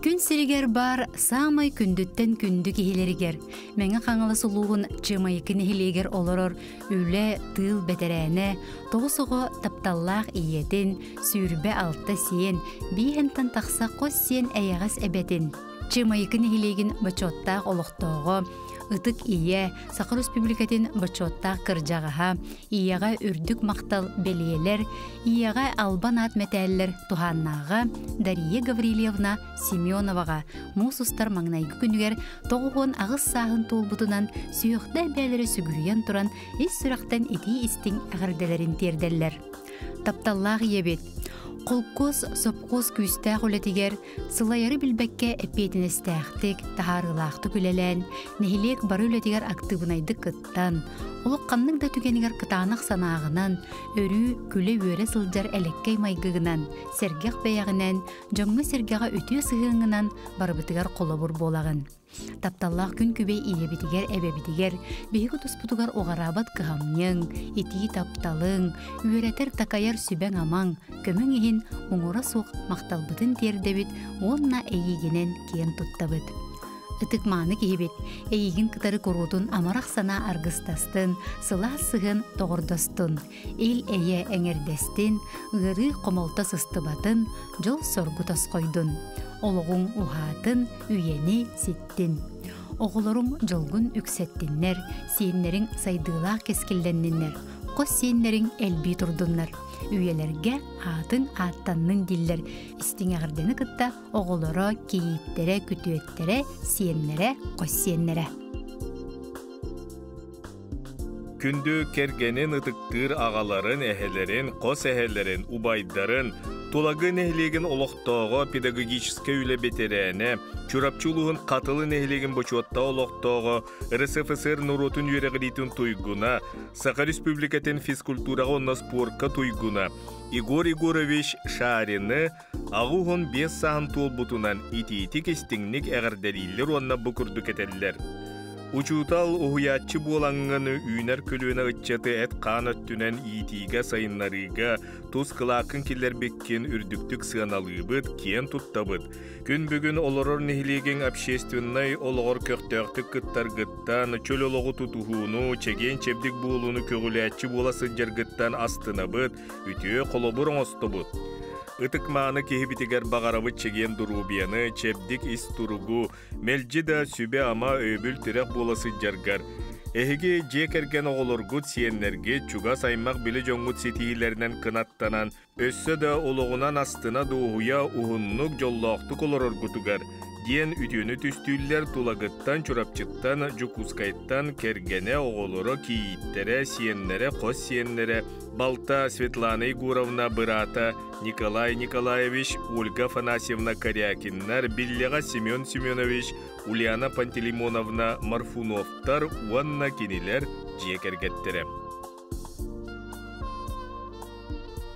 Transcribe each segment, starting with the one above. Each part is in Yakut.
Күн сиригэр баар саамай күндүттэн күндү киһилэригэр Мэҥэ Хаҥалас улууһун Чыамайыкы нэһилиэгэр олорор үлэ, тыыл бэтэрээнэ, тоҕус оҕо тапталлаах ийэтин, 26 сиэн, бииһэнтэн тахса хос сиэн эйэҕэс эбэтин, Чыамайыкы нэһилиэгин бочуоттаах олохтооҕо, Ытык Ийэ, Саха Республикатын бочуоттаах кырдьаҕаһа, Ийэҕэ үрдүк махтал бэлиэлэр, Ийэҕэ албан аат мэтээллэр туһааннааҕа Дария Гаврильевна Семеноваҕа муус устар маҥнайгы күнүгэр 98 сааһын туолбутунан сүһүөхтээх бэйэлэрэ сүгүрүйэн туран ис сүрэхтэн итии-истиҥ эҕэрдэлэрин тиэрдэллэр. Тапталлаах ийэбит, холкуос, сопхуос күүстээх үлэтигэр Сылайары билбэккэ эппиэтинэстээхтик, таһаарыылаахтык үлэлээн, нэһилиэк бары үлэтигэр актыыбынайдык кыттан, олох ханнык да түгэнигэр кытаанах санааҕынан, өрүү күлэ-үөрэ сылдьар элэккэй майгыгынан, сэргэх бэйэҕинэн, дьоҥҥо-сэргэҕэ үтүө сыһыаҥҥынан барыбытыгар холобур буолаҕын. Тапталлаах күн күбэй ийэбитигэр, эбэбитигэр, биһиги туспутугар уҕараабат кыһамньыҥ, итии тапталыҥ, үөрэтэр-такайар сүбэҥ-амаҥ, көмөҥ иһин муҥура суох махталбытын тиэрдэбит уонна эйиигинэн киэн туттабыт. Ытык-мааны киһибит, эйиигин кытары куруутун амарах санаа аргыстастын, сылаас сыһыан доҕордостун, ил-эйэ эҥэрдэстин, ыарыы хомолто сыстыбатын, дьол-соргу тосхойдун. Олоҕуҥ уһаатын, үйэни ситтин. Оҕолоруҥ дьолгун үксэттиннэр, сиэннэриҥ сайдыылаах кэскиллэнниннэр, хос сиэннэриҥ элбии турдуннар. Үйэлэргэ аатыҥ ааттаннын дииллэр истиҥ эҕэрдэни кытта оҕолоро, кийииттэрэ, күтүөттэрэ, сиэннэрэ, хос сиэннэрэ. Күндү кэргэнин ытыктыыр аҕаларын, эһэлэрин, хос эһэлэрин, убайдарын, Тулагы нэһилиэгин олохтооҕо, педагогическай үлэ бэтэрээнэ, Чурапчы улууһун Хатылы нэһилиэгин бочуоттаах олохтооҕо, РСФСР норуотун үөрэҕириитин туйгуна, Саха Республикатын физкультураҕа уонна спорка туйгуна Егор Егорович Шарины 85 сааһын туолбутунан итиитик-истиҥник эҕэрдэлииллэр уонна бу курдук этэллэр. Учуутал, уһуйааччы буолаҥҥын үүнэр көлүөнэ ыччаты эт-хаан өттүнэн иитиигэ-сайыннарыыга тус кылааккын киллэрбиккин үрдүктүк сыаналыыбыт, киэн туттабыт. Күн бүгүн олорор нэһилиэгиҥ общественнай олоҕор көхтөөхтүк кыттаргыттан, чөл олоҕу тутуһууну, чэгиэн-чэбдик буолууну көҕүлээччи буола сылдьаргыттан астынабыт, үтүө холобур оҥостобут. Ытык-мааны киһибитигэр баҕарабыт чэгиэн доруобуйаны, чэбдик ис туругу, мэлдьи да сүбэ-ама, өйөбүл-тирэх буола сылдьаргар, эһиги дьиэ кэргэн оҕолоргут, сиэннэргит, чугас аймах-билэ дьоҥҥут ситиһиилэринэн кынаттанан, өссө да олоҕунан астына-дуоһуйа уһуннук, дьоллоохтук олороргутугар диэн үтүөнү түстүүллэр Тулагыттан, Чурапчыттан, Дьокуускайтан кэргэнэ, оҕолоро, кийииттэрэ, сиэннэрэ, хос сиэннэрэ, балта Светлана Егоровна быраата Николай Николаевич, Ольга Афанасьевна Корякиннар, Биллэҕэ Семен Семенович, Ульяна Пантелеймоновна Марфуновтар уонна кинилэр дьиэ кэргэттэрэ.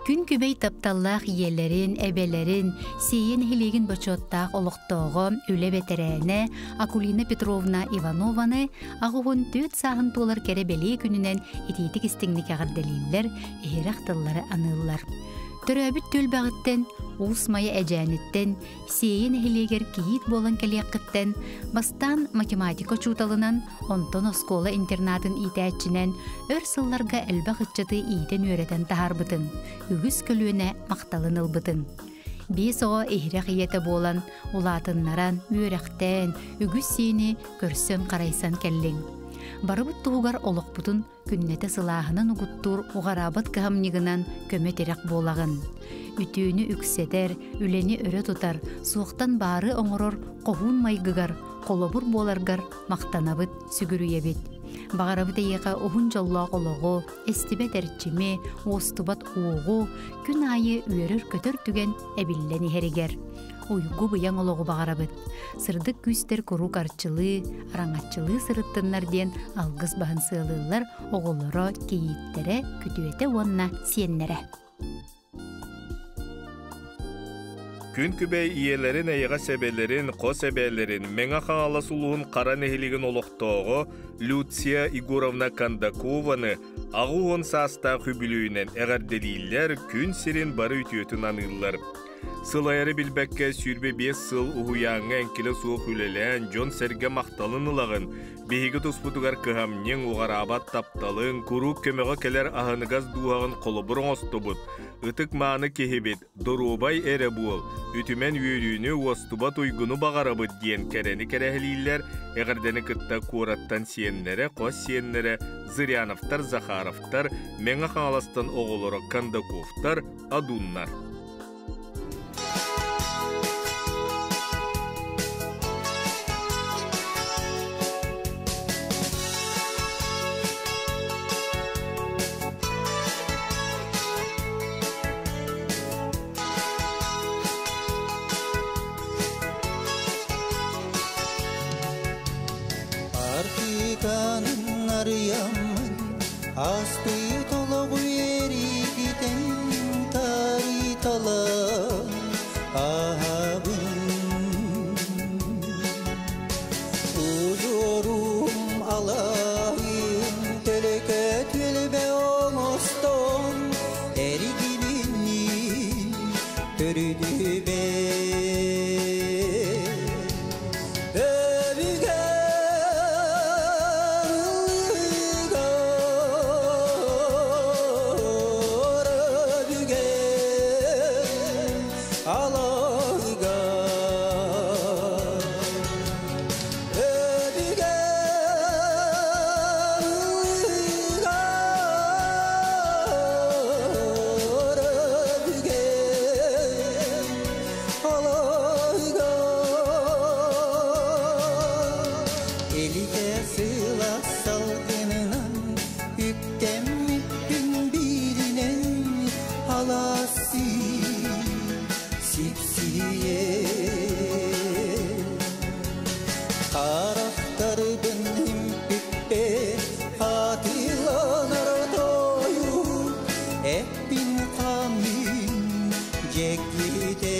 Күн күбэй тапталлаах ийэлэрин, эбэлэрин, Сиэйэ нэһилиэгин бочуоттаах олохтооҕо, үлэ бэтэрээнэ Акулина Петровна Иванованы 84 сааһын туолар кэрэ бэлиэ күнүнэн итиитик истиҥник эҕэрдэлииллэр, иһирэх тыллары аныыллар. Төрөөбүт түөлбэҕиттэн, Уус Майа Эдьээниттэн, Сиэйэ нэһилиэгэр кийиит буолан кэлиэххиттэн, бастаан математика учууталынан, онтон оскуола интернатын иитээччинэн өр сылларга элбэх ыччаты иитэн-үөрэтэн таһаарбытыҥ, үгүс көлүөнэ махталын ылбытыҥ. Биэс оҕо иһирэх ийэтэ буолан, улаатыннаран, үөрэхтээн, үгүс сиэни көрсөн-харайсан кэллиҥ. Барыбыт туһугар олохпутун күннэтэ сылааһынан угуттуур уҕараабат кыһамньыгынан көмө-тирэх буолаҕын. Үтүөнү үксэтэр, үлэни өрө тутар, суохтан баары оҥорор хоһуун майгыгар холобур буоларгар махтанабыт, сүгүрүйэбит. Баҕарабыт эйиэхэ уһун дьоллоох олоҕу, эстибэт эрчими, уостубат уоҕу, күн аайы үөрэр-көтөр түгэн эбиллэн иһэригэр. Уйгу-быйаҥ олоҕу баҕарабыт. Сырдык күүстэр куруук арчылыы, араҥаччылыы сырыттыннар диэн алгыс баһын сыалыыллар оҕолоро, кийииттэрэ, күтүөтэ уонна сиэннэрэ. Күн күбэй ийэлэрин эйэҕэс эбэлэрин, хос эбээлэрин Мэҥэ Хаҥалас улууһун Хара нэһилиэгин олохтооҕо Люция Егоровна Кондакованы 80 саастаах үбүлүөйүнэн эҕэрдэлииллэр, күн сирин бары үтүөтүн аныыллар. Сылайары билбэккэ 25 сыл уһуйааҥҥа эҥкилэ суох үлэлээн, дьон-сэргэ махталын ылаҕын, биһиги туспутугар кыһамньыҥ, уҕараабат тапталыҥ, куруук көмөҕө кэлэр аһыныгас дууһаҕын холобур оҥостобут. Ытык-мааны киһибит, доруобай эрэ буол, үтүмэн үөрүүнү, уостубат уйгуну баҕарабыт диэн кэрэни кэрэһэлииллэр, эҕэрдэни кытта куораттан сиэннэрэ, хос сиэннэрэ Зыряновтар, Захаровтар, Мэҥэ Хаҥаластан оҕолоро Кондаковтар, Адуннар. Артыканын арыйаммын, астыт олоҕу эригитэн тариталан аһабын. Ужорум алайын төлөкө түөлбэ оҥостон эригилиннин төрүдүбэ. Элите сыла салгынынан үктэммиппин бииринэн аласи сипсие харахтарбын импиппе хатыланар тою эппин хамин жекките.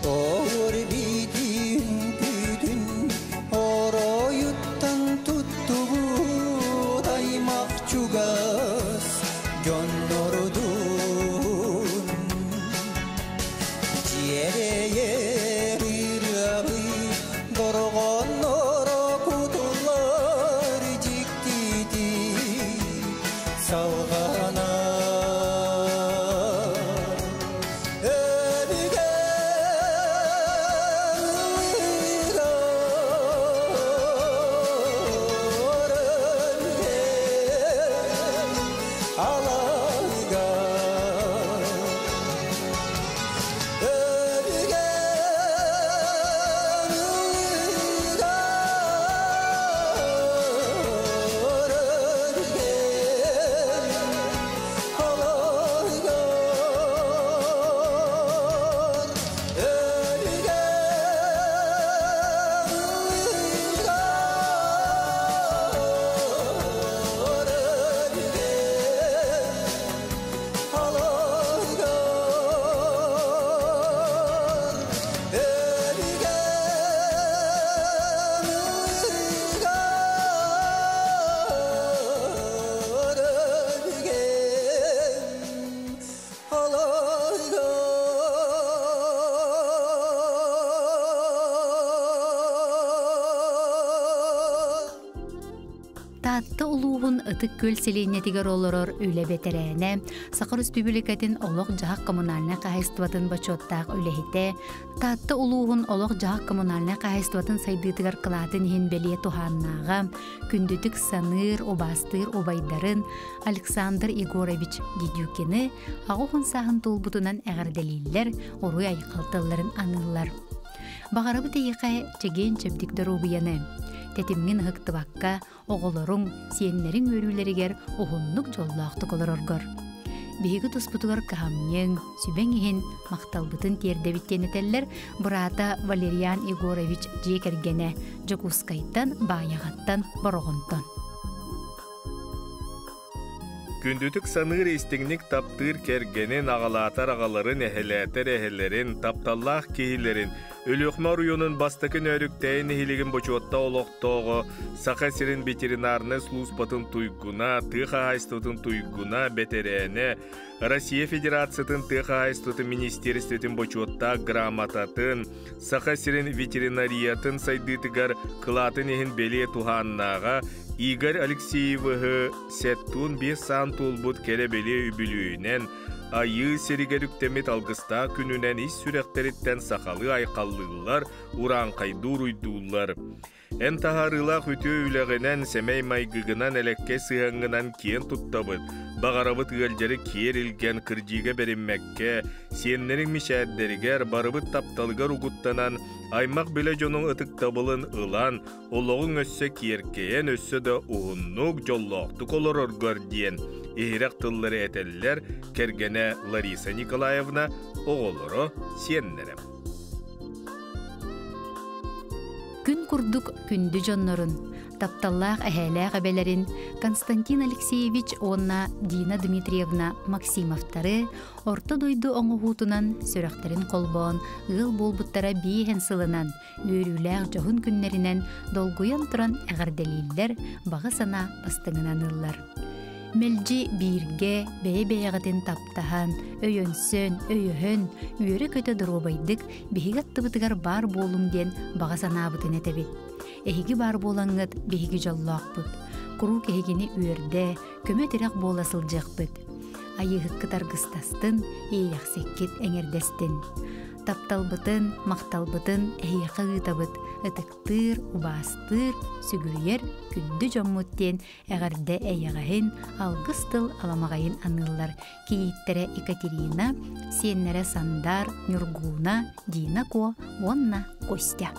Ор битин күтүн ороюттан туттубут аймак чугас дьоннордун Жиэрейер ырыабы дорогонноро кутулар жиктити салгана. Алайга. Таатта улууһун Ытык Күөл сэлиэнньэтигэр олорор үлэ бэтэрээнэ, Саха Өрөспүүбүлүкэтин олох-дьаһах коммунальнай хаһаайыстыбатын бочуоттаах үлэһитэ, Таатта улууһун олох-дьаһах коммунальнай хаһаайыстыбатын сайдыытыгар кылаатын иһин бэлиэ туһааннааҕа, күндүтүк саныыр, убаастыыр убайдарын Александр Егорович Дедюкины 80 сааһын туолбутунан эҕэрдэлииллэр, уруй-айхал тылларын аныыллар. Баҕарабыт эйиэхэ чэгиэн-чэбдик доруобуйаны, тэтимҥин ыһыктыбакка, оҕолоруҥ, сиэннэриҥ үөрүүлэригэр уһуннук дьоллоохтук олороргор. Биһиги туспутугар кыһамньыҥ, сүбэҥ иһин махталбытын тиэрдэбит диэн этэллэр быраата Валериан Егорович дьиэ кэргэнэ Дьокуускайтан, Баайаҕаттан, Бороҕонтон. Күндүтүк саныыр истиҥник таптыыр кэргэнин, аҕалаатар аҕаларын, эһэлээтэр эһэлэрин, тапталлаах киһилэрин, Өлүөхүмэ оройуонун бастакы Нөөрүктэйин нэһилиэгин бочуотта олохтооҕо, Саха сирин ветеринарнай службатын туйгуна, тыа хаһаайыстыбатын туйгуна, бэтэрээнэ, Россия Федерациятын тыа хаһаайыстыбатын министиэристибэтин бочуоттаах грамотатын, Саха сирин ветеринариятын сайдыытыгар кылаатын иһин бэлиэ туһааннааҕа Игорь Алексеевыһы 75 саан туолбут кэрэ бэлиэ үбүлүөйүнэн Айыы сиригэр үктэммит алгыстаах күнүнэн ис сүрэхтэриттэн сахалыы айхаллыыллар, урааҥхайдыы уруйдууллар. Эн таһаарыылаах үтүө үлэҕинэн, сэмэй майгыгынан, элэккэй сыһыаҥҥынан киэн туттабыт. Баҕарабыт ыалдьары киэр илгэн, кырдьыыга бэриммэккэ, сиэннэриҥ мичээрдэригэр, барыбыт тапталыгар угуттанан, аймах-билэ дьонуҥ ытыктабылын ылан, олоҕуҥ өссө киэркэйэн, өссө да уһуннук, дьоллоохтук олороргор диэн иһирэх тыллары этэллэр кэргэнэ Лариса Николаевна, оҕолоро, сиэннэрэ. Күн курдук күндү дьоннорун, тапталлаах эһээлээх эбэлэрин Константин Алексеевич уонна Дина Дмитриевна Максимовтары орто дойду оҥоһуутунан сүрэхтэрин холбоон ыал буолбуттара биэһэн сылынан, үөрүүлээх дьоһун күннэринэн долгуйан туран эҕэрдэлииллэр, баҕа санаа бастыҥынан ыллар. Мэлдьи бииргэ бэйэ-бэйэҕитин таптаһан, өйөнсөн, өйөһөн, үөрэ-көтө доруобайдык биһиги аттыбытыгар баар буолуҥ диэн баҕа санаабытын этэбит. Эһиги баар буолаҥҥыт биһиги дьоллоохпут. Куруук эһигини үөрдэ, көмө-тирэх буола сылдьыахпыт. Айыыһыккыт аргыстастын, иэйэхсиккит эҥэрдэстин. Тапталбытын, махталбытын эһиэхэ ыытабыт, ытыктыыр, убаастыыр, сүгүрүйэр күндү дьоммут диэн эҕэрдэ эйэҕэһин, алгыс тыл аламаҕайын аныыллар кийииттэрэ Екатерина, сиэннэрэ Сандар, Ньургууна, Дина Ко уонна Костя.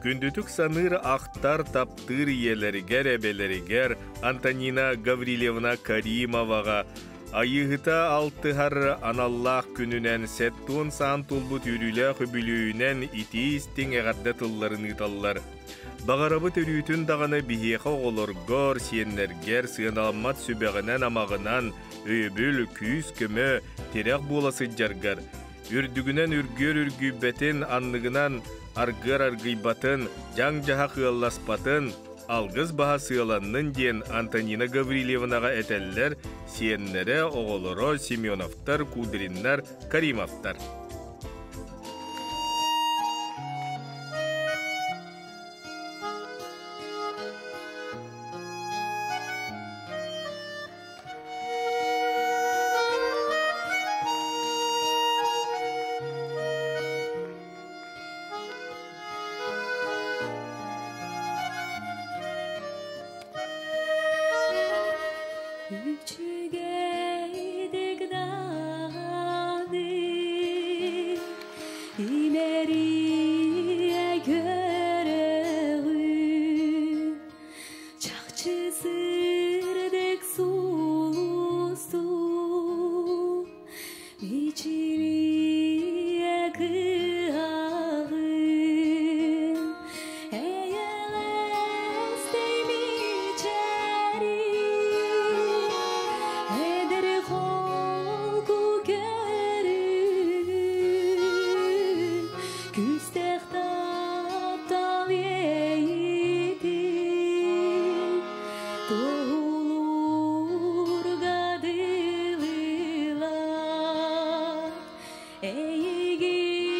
Күндүтүк саныыр ахтар, таптыыр ийэлэригэр, эбэлэригэр Антонина Гаврильевна Каримоваҕа Айыыһыта алтыһар аналлаах күнүнэн 70 саан тулбут үөрүүлээх үбүлүөйүнэн итии-истиҥ эҕэрдэ тылларын ыыталлар. Баҕарабыт өрүүтүн даҕаны биһиэхэ оҕолоргор, сиэннэргэр сыаналаммат сүбэҕинэн-амаҕынан өйөбүл, күүс-көмө, тирэх буола сылдьаргар, үрдүгүнэн үргүөр үргүйбэтин, анныгынан аргыар аргыйбатын, дьаҥ-дьаһах ыалласпатын, алгыс баһа сыаланнын диэн Антонина Гаврильевнаҕа этэллэр сиэннэрэ, оҕолоро Семеновтар, Кудриннар, Каримовтар. Үчүгэйдик даҕаны имэрийэ көрөҕүн чахчы сырдык сулустуу Мичилийэ кыһаҕын эйэлэстэй мичээрин эдэр холку көрүҥүн күүстээх таптал иэйиитин Туоһулуурга дылылар эйигин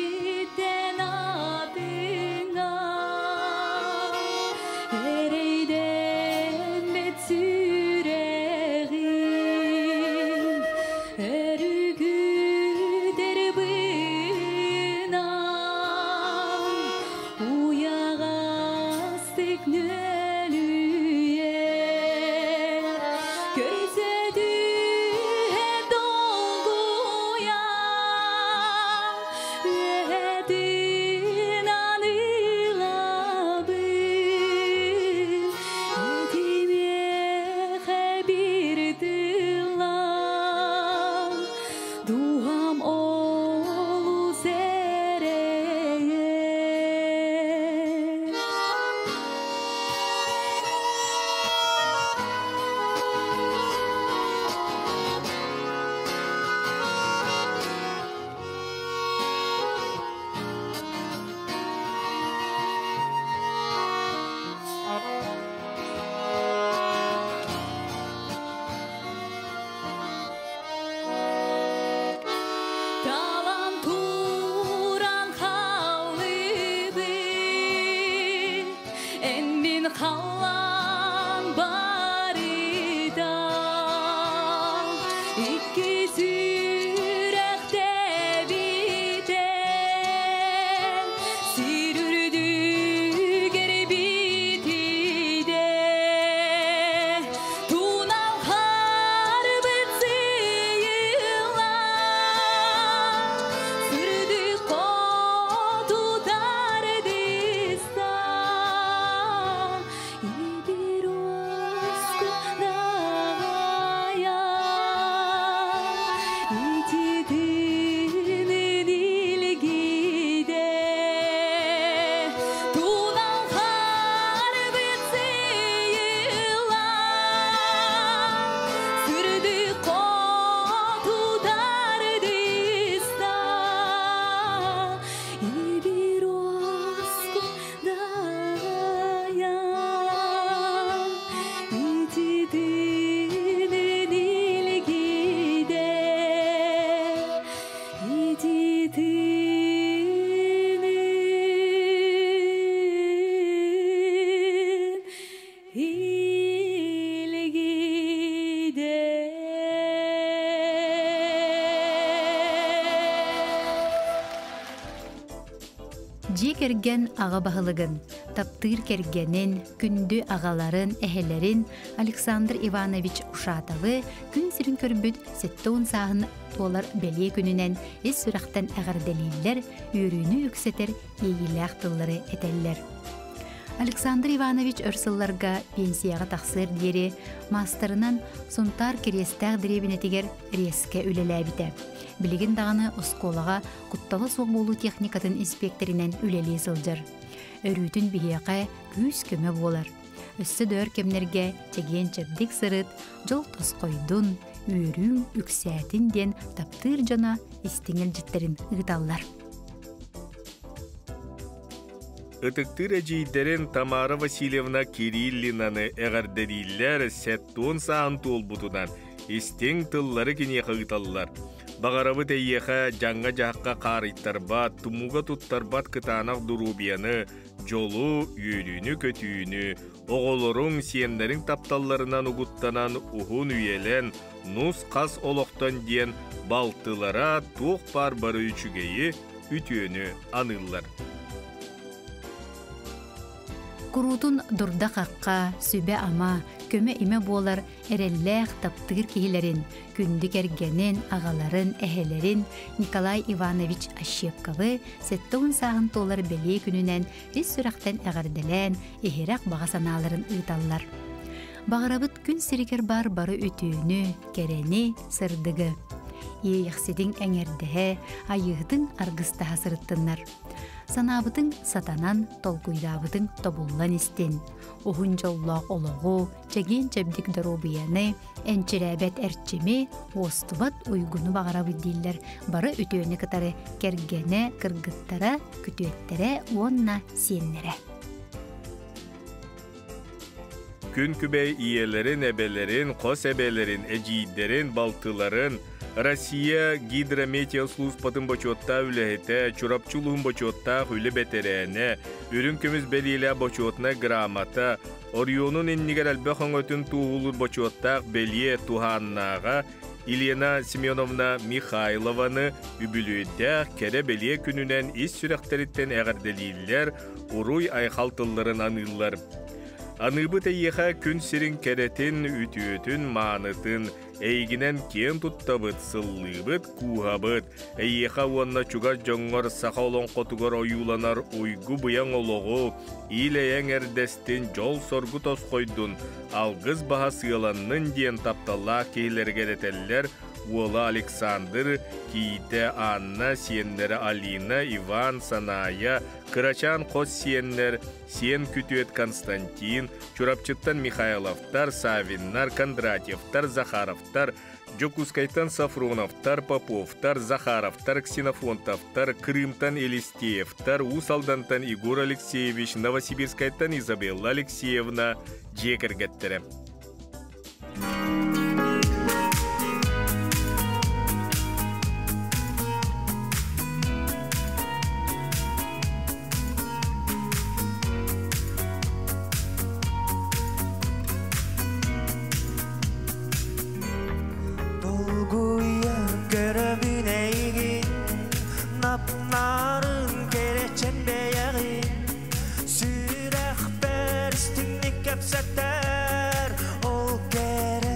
Дьиэ кэргэн аҕа баһылыгын, таптыыр кэргэнин, күндү аҕаларын, эһэлэрин Александр Иванович Ушатовы күн сирин көрбүт 70 сааһын туолар бэлиэ күнүнэн ис сүрэхтэн эҕэрдэлииллэр, үөрүүнү үксэтэр иэйиилээх тыллары этэллэр. Александр Иванович өр сылларга пенсияҕа тахсыар диэри маастарынан Сунтаар Кириэстээх дэриэбинэтигэр резкэ үлэлээбитэ. Билигин даҕаны оскуолаҕа куттала суох буолуу техникатын инспиэктэринэн үлэлии сылдьар. Өрүүтүн биһиэхэ күүс-көмө буолар. Өссө да өр кэмнэргэ чэгиэн-чэбдик сырыт, дьол тосхойдун, үөрүүҥ үксээтин диэн таптыыр дьоно истиҥ илдьиттэрин ыыталлар. Ытыктыыр эдьиийдэрин Тамара Васильевна Кириллинаны эҕэрдэлииллэр 70 сааһын туолбутунан истиҥ тыллары киниэхэ ыыталлар. Баҕарабыт эйиэхэ дьаҥҥа-дьаһахха хаарыйтарбат, тумууга туттарбат кытаанах доруобуйаны, дьолу, үөрүүнү-көтүүнү, оҕолоруҥ, сиэннэриҥ тапталларынан угуттанан уһун үйэлэн, нус-хас олохтон диэн балтылара туох баар бары үчүгэйи, үтүөнү аныыллар. Куруутун дурда-хахха, сүбэ-ама, көмө-имэ буолар эрэллээх, таптыыр киһилэрин, күндү кэргэнин, аҕаларын, эһэлэрин Николай Иванович Ощепковы 70 сааһын туолар бэлиэ күнүнэн ис сүрэхтэн эҕэрдэлээн, иһирэх баҕа санааларын ыыталлар. Баҕарабыт күн сиригэр баар бары үтүөнү, кэрэни, сырдыгы. Иэйэхситиҥ эҥэрдэһэ, айыыһытыҥ аргыстаһа сырыттыннар. Санаабытыҥ сатанан, толкуйдаабытыҥ тобуллан истин. Уһун дьоллоох олоҕу, чэгиэн-чэбдик доруобуйаны, энчирээбэт эрчими, уостубат уйгуну баҕарабыт дииллэр бары үтүөнү кытары кэргэнэ, кыргыттара, күтүөттэрэ уонна сиэннэрэ. Күн күбэй ийэлэрин, эбэлэрин, хос эбэлэрин, эдьиийдэрин, балтыларын, Россия гидрометеослууспатын бочуоттаах үлэһитэ, Чурапчы улууһун бочуоттаах үлэ бэтэрээнэ, үрүҥ көмүс бэлиэлээх бочуотунай грамота, оройуонун иннигэр элбэх өҥөтүн туоһулуур бочуоттаах бэлиэ туһааннааҕа Елена Семеновна Михайлованы үбүлүөйдээх кэрэ бэлиэ күнүнэн ис сүрэхтэриттэн эҕэрдэлииллэр, уруй-айхал тылларын аныыллар. Аныыбыт эйиэхэ күн сирин кэрэтин, үтүөтүн, маанытын, эйигинэн киэн туттабыт, сыллыыбыт, кууһабыт. Эйиэхэ уонна чугас дьоҥҥор саха олоҥхотугар ойууланар уйгу-быйаҥ олоҕу, ил-эйэҥ эрдэстин, дьол-соргу тосхойдун, алгыс баһа сыаланнын диэн тапталлаах киһилэригэр этэллэр уола Александр, кийиитэ Анна, сиэннэрэ Алина, Иван, Саная, кырачаан хос сиэннэр, сиэн күтүөт Константин, Чурапчыттан Михайловтар, Савиннар, Кондратьевтар, Захаровтар, Дьокуускайтан Сафроновтар, Поповтар, Захаровтар, Ксенофонтовтар, Крымтан Елистеевтар, Уус Алдантан Егор Алексеевич, Новосибирскайтан Изабелла Алексеевна дьиэ кэргэттэрэ. Долгуйа көрөбүн эйигин Напнарын кэрэчэн бэйэҕин Сүрэхпэр истиҥник кэпсэтэр Ол кэрэ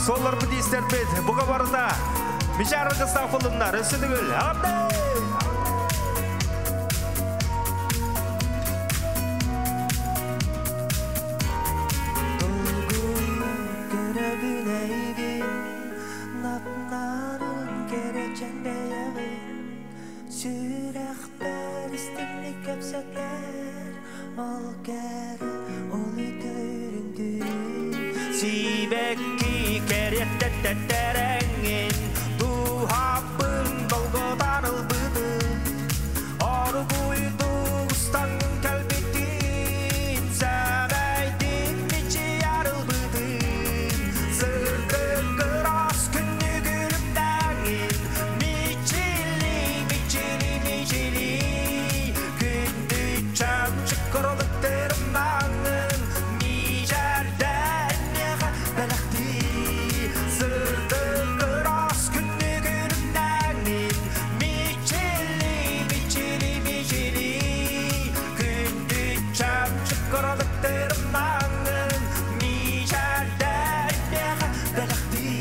Суолларбыт иистэрбит бука барыта мичээр аргыстаах буллуннар. Өссө төгүл эҕэрдэ! Көрөбүн эйигин, Напнарын кэрэчэн бэйэҕин, Сүрэхпэр истиҥник кэпсэтэр, Ол кэрэ, ол үтүөрүн Сибэкки кэриэттэттэрэҥҥин, Дууһаппын долгутан ылбытын, Оргууйдук устан кэлбитин, Сэмэйдик мичийэр ылбытын, Сырдык ыраас күннүгүрүмнэҥин, Мичили, мичили, мичили, Күндү чөмчүк курулуктырымнаҥын, Мичээрдэн бэлэхтии, Сырдык ыраас күннүгүрүмнэҥин, Мичили, мичили, мичили, Күндү чөмчүк курулуктырымнаҥын, Мичээрдэн бэлэхтии, бэлэхтии.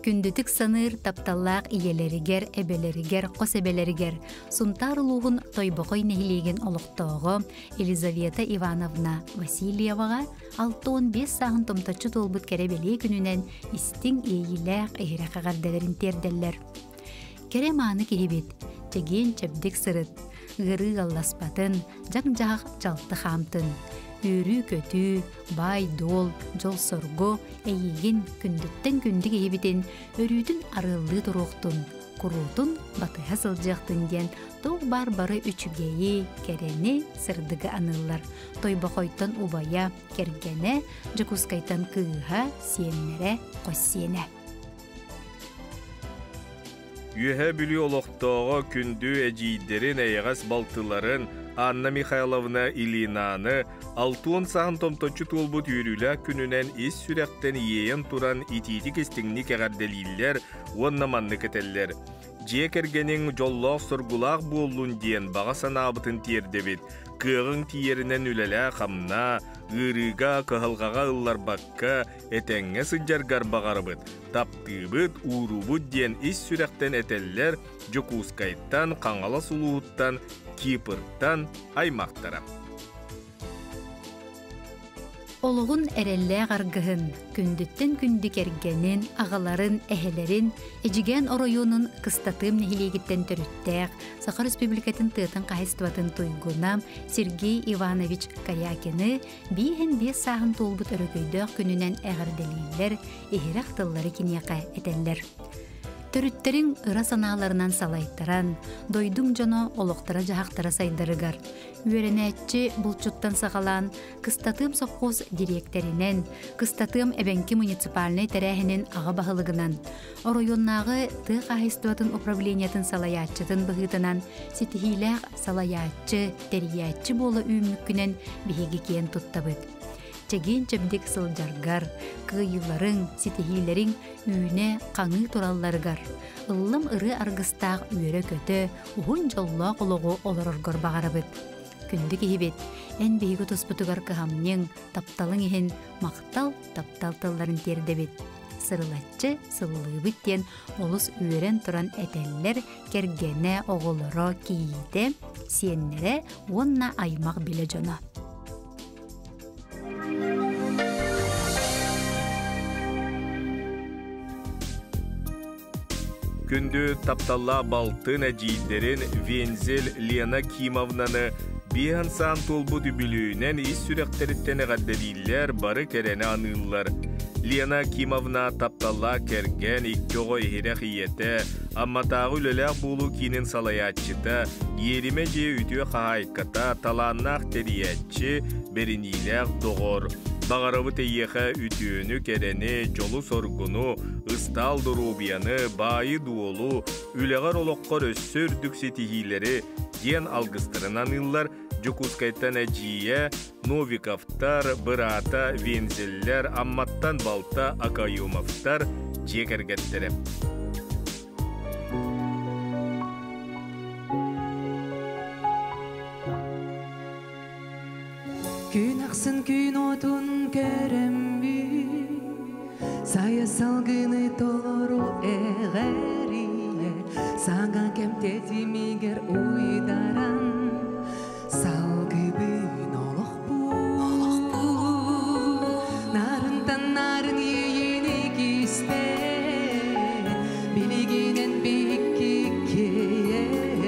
Күндүтүк саныыр тапталлаах ийэлэригэр, эбэлэригэр, хос эбэлэригэр Сунтаар улууһун Тойбохой нэһилиэгин олохтооҕо Елизавета Ивановна Васильеваҕа 65 сааһын томточчу туолбут кэрэ бэлиэ күнүнэн истиҥ иэйиилээх иһирэх эҕэрдэлэрин тиэрдэллэр. Кэрэ мааны киһибит, чэгиэн-чэбдик сырыт, ыарыы ыалласпатын, дьаҥ-дьаһах дьалты хаамтын. Үөрүү-көтүү, баай-дуол, дьол-соргу эйиигин күндүттэн күндү киһибитин өрүүтүн арыаллыы туруохтун, куруутун батыһа сылдьыахтын диэн туох баар бары үчүгэйи, кэрэни, сырдыгы аныыллар. Тойбохойтон убайа, кэргэнэ, Дьокуускайтан кыыһа, сиэннэрэ, хос сиэнэ. Үөһээ Бүлүү олохтооҕо күндү эдьиийдэрин, эйэҕэс балтыларын Анна Михайловна Ильинаны 60 сааһын томточчу туолбут үөрүүлээх күнүнэн ис сүрэхтэн иэйэн туран итиитик-истиҥник эҕэрдэлииллэр уонна маннык этэллэр: Дьиэ кэргэниҥ дьоллоох-соргулаах буоллун диэн баҕа санаабытын тиэрдэбит. Кыаҕыҥ тиийэринэн үлэлээ-хамнаа, ыарыыга, кыһалҕаҕа ылларбакка, этэҥҥэ сылдьаргар баҕарабыт, таптыыбыт, ууруубут диэн ис сүрэхтэн этэллэр Дьокуускайтан, Хаҥалас улууһуттан, Кипртан аймахтара. Олоҕун эрэллээх аргыһын, күндүттэн күндү кэргэнин, аҕаларын, эһэлэрин Эдьигээн оройуонун Кыстатыам нэһилиэгиттэн төрүттээх Саха Республикатын тыатын хаһайыстыбатын туйгуна Сергей Иванович Корякины 55 сааһын туолбут өрөгөйдөөх күнүнэн эҕэрдэлииллэр, иһирэх тыллары киниэхэ этэллэр. Төрүттэриҥ ыра санааларынан салайтаран, дойдуҥ дьоно олохторо-дьаһахтара сайдарыгар, үөрэнээччи булчуттан саҕалаан Кыстатыам сопхуос дириэктэринэн, Кыстатыам эбэҥки муниципальнай тэрээһинин аҕа баһылыгынан, оройуоннааҕы тыа хаһаайыстыбатын управлениетын салайааччытын быһыытынан ситиһиилээх салайааччы, тэрийээччи буола үүммүккүнэн биһиги киэн туттабыт. Чэгиэн-чэбдик сылдьаргар, кыайыыларыҥ, ситиһиилэриҥ үүнэ, хаҥыы туралларыгар, ыллым ырыа аргыстаах үөрэ-көтө, уһун дьоллоох олоҕу олороргор баҕарабыт. Күндү киһибит, эн биһиги туспутугар кыһамньыҥ, тапталыҥ иһин махтал, таптал тылларын тиэрдэбит. Сырылаччы сыллыыбыт диэн олус үөрэн туран этэллэр кэргэнэ, оҕолоро, кийиитэ, сиэннэрэ уонна аймах билэ дьоно. Күндү тапталлаах балтын эдьиийдэрин Вензель Лена Кимовнаны биэһэн саан туолбут үбүлүөйүнэн ис сүрэхтэриттэн эҕэрдэлииллэр, бары кэрэни аныыллар. Лена Кимовна тапталлаах кэргэн, икки оҕо иһирэх ийэтэ, Амматааҕы үлэлээх буолуу киинин салайааччыта, иэримэ дьиэ үтүө хаһаайката, талааннаах тэрийээччи, бэриниилээх доҕор. Баҕарабыт эйиэхэ үтүөнү, кэрэни, дьолу-соргуну, ыстаал доруобуйаны, баайы-дуолу, үлэҕэр-олоххор өссө үрдүк ситиһиилэри диэн алгыстарын аныыллар Дьокуускайтан эдьиийэ Новиковтар, быраата Вензеллэр, Амматтан балта Акаюмовтар дьиэ кэргэттэрэ. Күн ахсын күн отун көрөммүн, Сайа салгыны толору эҕэрийэ, Саҥа кэм тэтимигэр уйдаран, Салгыбын олохпун, Нарынтан нарын иэйиини кистээн, Билигинэн биһикки киэх,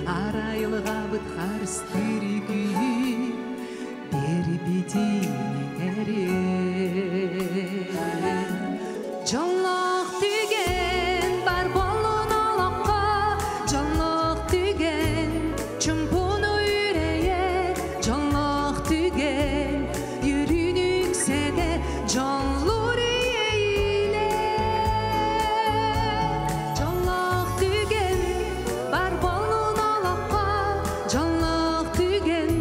Арайылҕабыт харыстыыр күүһүн, Биэрбитин иҥэриэх. Дьоллоох түгэн бар буоллун олоххо, Дьоллоох түгэн чуумпуну үрэйэр, Дьоллоох түгэн үөрүүнү үксэтэр, Дьоллуур иэйиилэр. Дьоллоох түгэн бар буоллун олоххо, Дьоллоох түгэн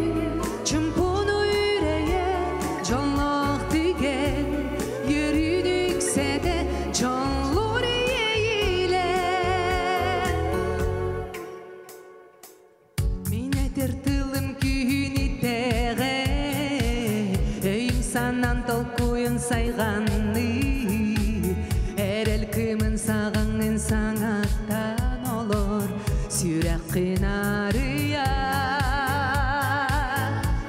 чуумпуну үрэйэр, Дьоллоох түгэн үөрүүнү үксэтэр, Дьоллуур иэйиилэр. Мин этэр тылым күүһүн итэҕэй, Өйүм санаам толкуйун сайҕаныы, Эрэл кыымын саҕаҥын саҥаттан олор, Сүрэххин арыйа.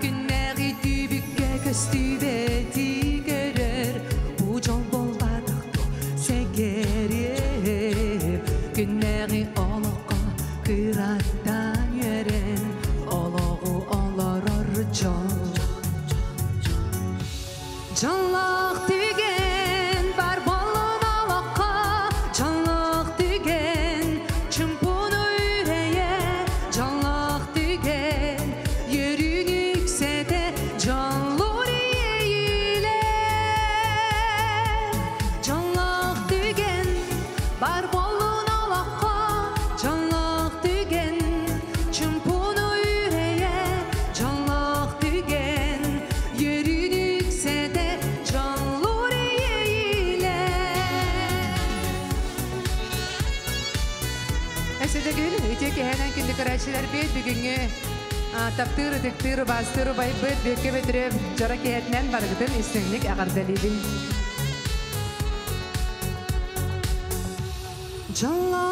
Күннээҕи түбүккэ көстүбэти көрөр, Бу дьол буолбатах дуо, сэгэриэм. Күннээҕи олоххо кыраттан үөрэн, Олоҕу олорор дьол. Дьоллоох түгэн бар буоллун олоххо, Дьоллоох түгэн чуумпуну үрэйэр, Дьоллоох түгэн үөрүүнү үксэтэр, Дьоллуур иэйиилэр. Дьоллоох түгэн бар буоллун олоххо, Дьоллоох түгэн чуумпуну үрэйэр, Дьоллоох түгэн үөрүүнү үксэтэр, Дьоллуур иэйиилэр. Өссө төгүл үтүө киэһэнэн күндү көрөөччүлэрбит бүгүҥҥү таптыыр, ытыктыыр, убаастыыр убайбыт Бүөккэ Бөтүрүөп дьоро киэһэтинэн барыгытын истиҥник эҕэрдэлиибин. Дьоллоох